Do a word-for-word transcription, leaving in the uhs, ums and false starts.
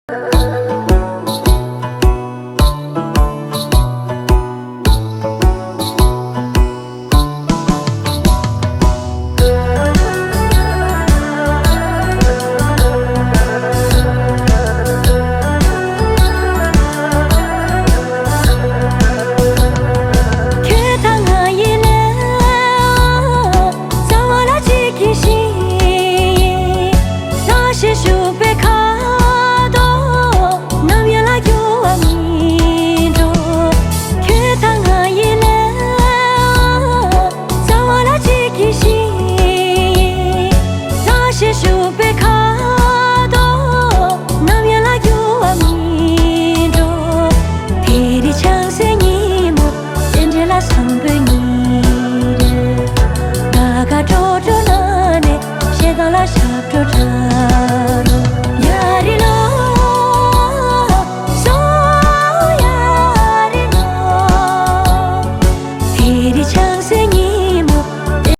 ཁྱོད་དང་ང་ཡི་ལས། རྩ་བ་ལ་གཅིག་གི་ཞིང་། ལྷ་ཞིག་བཞུགས་པའི་ཁ་དོག་ནམ་ཡང་ལ་འགྱུར་བ་མི་འགྲོ། ཁྱོད་དང་ང་ཡི་ལས། རྩ་བ་ལ་གཅིག་གི་ཞིང་། ལྷ་ཞིག་བཞུགས་པའི་ཁ་དོག་ནམ་ཡང་ལ་འགྱུར་བ་མི་འགྲོ། དེ་རིང་བྱང་སེམས་ཉིན་མོ། རྟེན་འབྲེལ་ལ་བཟང་པོའི་ཉིན་རེ། ད་ག་དྲོ་དྲོ་ན་ནས་ཞེ་སྡང་ལ་ཞབས་བྲོ་འཁྲབ་རོགས། ཡ་རི་ལོ། སོ་ཡ་རི་ལོ། དེ་རིང་བྱང་སེམས་